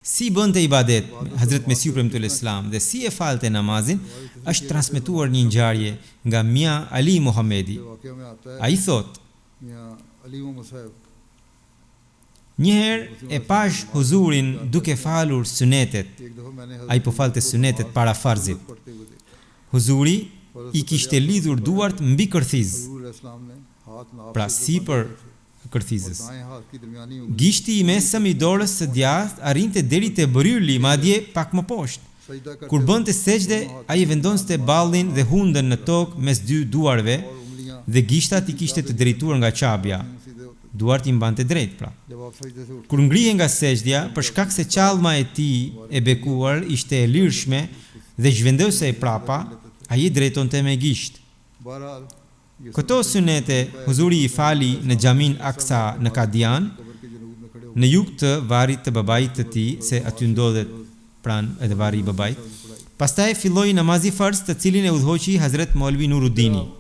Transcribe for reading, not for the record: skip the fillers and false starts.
Si bënte ibadet Hazret Mesihu i Premtuar alejhi selam dhe si e falte namazin, është transmetuar një ngjarje nga Mia Ali Muhamedi. Ai thotë, Një herë e pashë Huzurin duke falur sunetet, ai po falte sunetet para farzit. Huzuri i kishte lidhur duart mbi kërthizë, pra sipër kërthizës. Gishti i mesëm i dorës së djathtë arrinte deri te bërryli, madje pak më poshtë. Kur bënte sexhde, ai e vendoste ballin dhe hundën në tokë mes dy duarve dhe gishtat i kishte të drejtuar nga Qabja. Duart i mbante drejt, pra. Kur ngrihej nga sexhdja, për shkak se çallma e tij e bekuar ishte e lirshme dhe zhvendosej prapa, ai e drejtonte me gisht. Këto synete Huzuri i fali në xhaminë Aksa në Kadian, në jug të varrit të babait të tij, se aty ndodhet pranë edhe varri i babait. Pastaj filloi namazi farz të cilin e udhëhoqi Hazret Molvi Nuruddini.